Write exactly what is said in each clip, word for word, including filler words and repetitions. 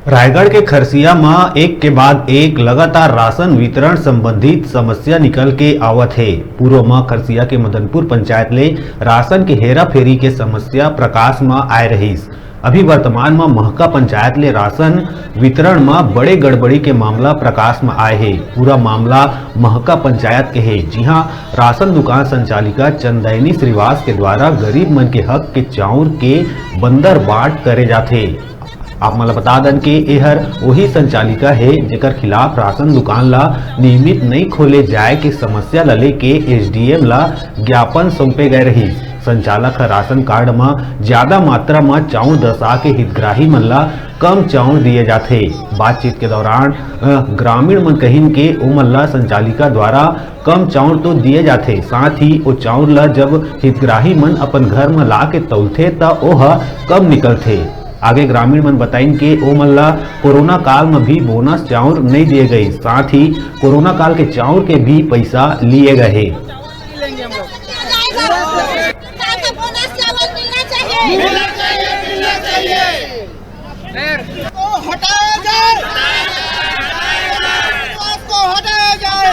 रायगढ़ के खरसिया म एक के बाद एक लगातार राशन वितरण संबंधित समस्या निकल के आवत हे। पूर्व म खरसिया के मदनपुर पंचायत ले राशन के हेराफेरी के समस्या प्रकाश म आए रहिस। अभी वर्तमान म महका पंचायत ले राशन वितरण म बड़े गड़बड़ी के मामला प्रकाश म आए हे। पूरा मामला महका पंचायत के हे, जिहां राशन दुकान संचालिका चंदैनी श्रीवास के द्वारा गरीब मन के हक के चाउर के बंदर बाट करे जाथे। आप मन ल बता दन के एहर ओही संचालिका हे, जेकर खिलाफ राशन दुकान ल नियमित नइ खोले जाए के समस्या ल लेके एसडीएम ल ज्ञापन सौंपे गए रहिस। संचालक ह राशन कार्ड म ज्यादा मात्रा म चाउर दर्शा के हितग्राही मन ल कम चाउर दिए जाथे। बातचीत के दौरान, अ, ग्रामीण मन कहिन के ओमन ल संचालिका द्वारा कम चाउर तो दिए जाथे, साथ ही ओ चाउर ल जब हितग्राही मन अपन घर म ला के तौलथे, त ओह कम निकलथे। आगे ग्रामीण मन बताइन के ओमन ल कोरोना काल म भी बोनस चाउर नइ दिए गइस, साथ ही कोरोना काल के चाउर के भी पइसा लिए गए हे। बोनस चावल मिलना चाहिए। मिलना चाहिए, मिलना चाहिए। को हटाया जाए, को हटाया जाए।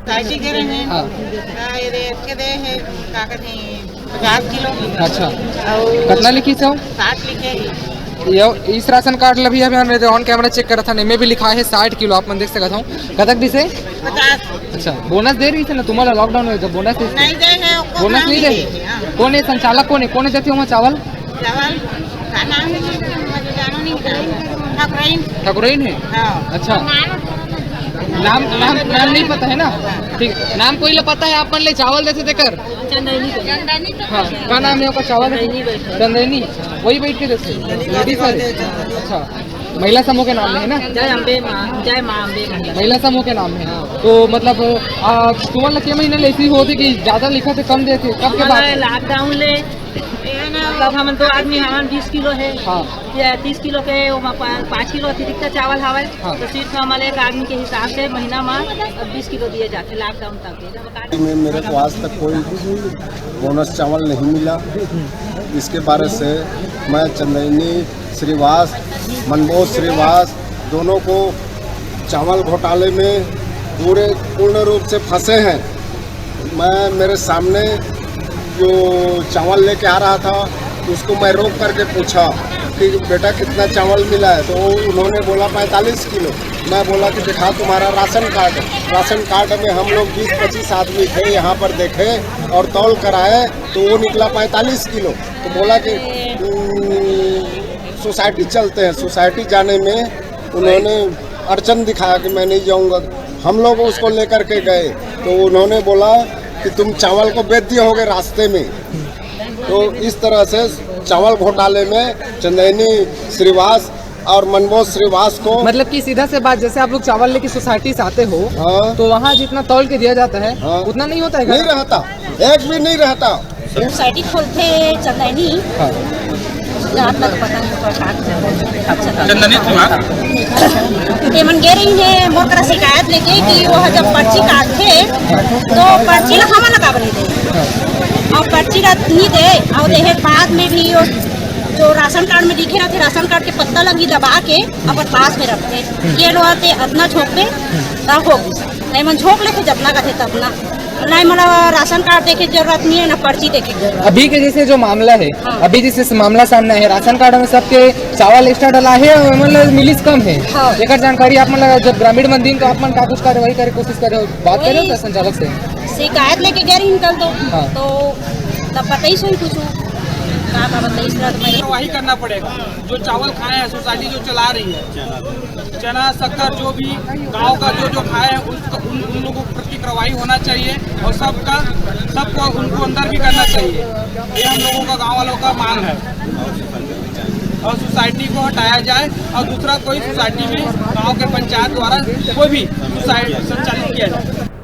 सोसाइटी के रहे हैं। हाँ। हाँ, ये दे, के दे है, का कहते हैं, पचास किलो। अच्छा। और कतना लिखिस हो? साठ लिखे ही। ये, इस राशन कार्ड ल भी अभी हमन on camera check करत हन, एमे भी लिखा है साठ किलो, आप मन देख सकत हो। कतक दिस हे? पचास। अच्छा, बोनस दे रहिस हे ना तुम्हारा लॉकडाउन में, जब बोनस दिस हे? नहीं दे है, ओको बोनस नहीं दे? हाँ। कोन हे संचालक, कोन हे, कोन हे देथे ओमा चावल? चावल का नाम है, मुझे जानो नहीं था। ठकुराइन। ठकुराइन है? हाँ। अच्छा। नाम, नाम, नाम नहीं पता है ना? ठीक, नाम कोई ला पता है आप मन ले चावल देथे तेकर? चंदैनी को। हाँ, का नाम है ओकर चावल? चंदैनी बैठे। चंदैनी, वही बैठ के देथे? लेडीज है? अच्छा, महिला समूह के नाम में है ना? जय अम्बे माँ, जय माँ अम्बे मंडल। महिला समूह के नाम है। तो मतलब, आ, तुमन ला के महीना ले ऐसी होथे कि ज्यादा लिखथे, कम देथे, कब के बात है? लॉकडाउन ले, मतलब हमन दो आदमी हवन, बीस किलो है। हाँ। या तीस किलो के, वो मा-, पा-, पाँच किलो अतिरिक्त चावल हवय। हाँ। तो सिर्फ हमन एक आदमी के हिसाब से महीना में बीस किलो दिए जाते लॉकडाउन तक। में मेरे को आज तक कोई बोनस चावल नहीं मिला। इसके बारे से मैं चंदैनी श्रीवास, मनबोध श्रीवास दोनों को चावल घोटाले में पूरे पूर्ण रूप से फंसे हैं। मैं, मेरे सामने जो चावल लेके आ रहा था, उसको मैं रोक करके पूछा कि बेटा, कितना चावल मिला है? तो उन्होंने बोला पैंतालीस किलो। मैं बोला कि दिखा तुम्हारा राशन कार्ड। राशन कार्ड में हम लोग बीस पच्चीस आदमी थे, यहाँ पर देखे और तौल कराए तो वो निकला पैंतालीस किलो। तो बोला कि, "उम, सोसाइटी चलते हैं।" सोसाइटी जाने में उन्होंने अड़चन दिखाया कि मैं नहीं जाऊँगा। हम लोग उसको लेकर के गए तो उन्होंने बोला कि तुम चावल को बेच दिए होगे रास्ते में। तो इस तरह से चावल घोटाले में चंदैनी श्रीवास और मनबोध श्रीवास को मतलब कि सीधा से बात, जैसे आप लोग चावल लेके सोसाइटी से आते हो, हाँ। तो वहाँ जितना तौल के दिया जाता है, हाँ। उतना नहीं होता है क्या? नहीं रहता, एक भी नहीं रहता। सोसाइटी खोलथे चंदैनी। हाँ। रात तक पता नहीं पड़ता। चंदैनी थी वहाँ। ते मन गे रही है मोर करा शिकायत लेके कि वो जब पर्ची काटथे तो पर्ची ला हमन ला काबर नहीं दे। हाँ। और पर्ची ला नहीं दे और देहे बाद में भी वो जो राशन कार्ड में लिखे रहथे, राशन कार्ड के पत्ता लगी दबा के अपन पास में रखथे। ये लोग आते अतना झोंकबे, ता हो। नहीं मन झोंक लेथे जतना कथे ततना। नहीं, मोला राशन कार्ड देखे के जरूरत नहीं है, ना पर्ची देखे के जरूरत। अभी के जैसे जो मामला है, हाँ। अभी जैसे मामला सामने है, राशन कार्ड में सबके चावल एक्स्ट्रा डला है और मतलब मिलिस कम है। हाँ। एकर जानकारी आप मतलब जब ग्रामीण मन दिन तो आप मन का कुछ कार्रवाई करे कोशिश करे, बात करे हो वही संचालक से? शिकायत लेके गए रही कल तो, हाँ। तो तब पता ही सुन कुछ का, का बताइए, इस तरह तो मैंने कार्रवाई करना पड़ेगा। जो चावल खाए हैं, सोसाइटी जो चला रही है, चना, शक्कर, जो भी गांव का जो, जो खाए हैं, उसको, उन, उन लोगों के प्रति कार्रवाई होना चाहिए और सबका, सबको उनको अंदर भी करना चाहिए। ये हम लोगों का, गांव वालों का मांग है। और सोसाइटी को हटाया जाए और दूसरा कोई सोसाइटी में गांव के पंचायत द्वारा कोई भी सोसाइटी संचालित किया जाए।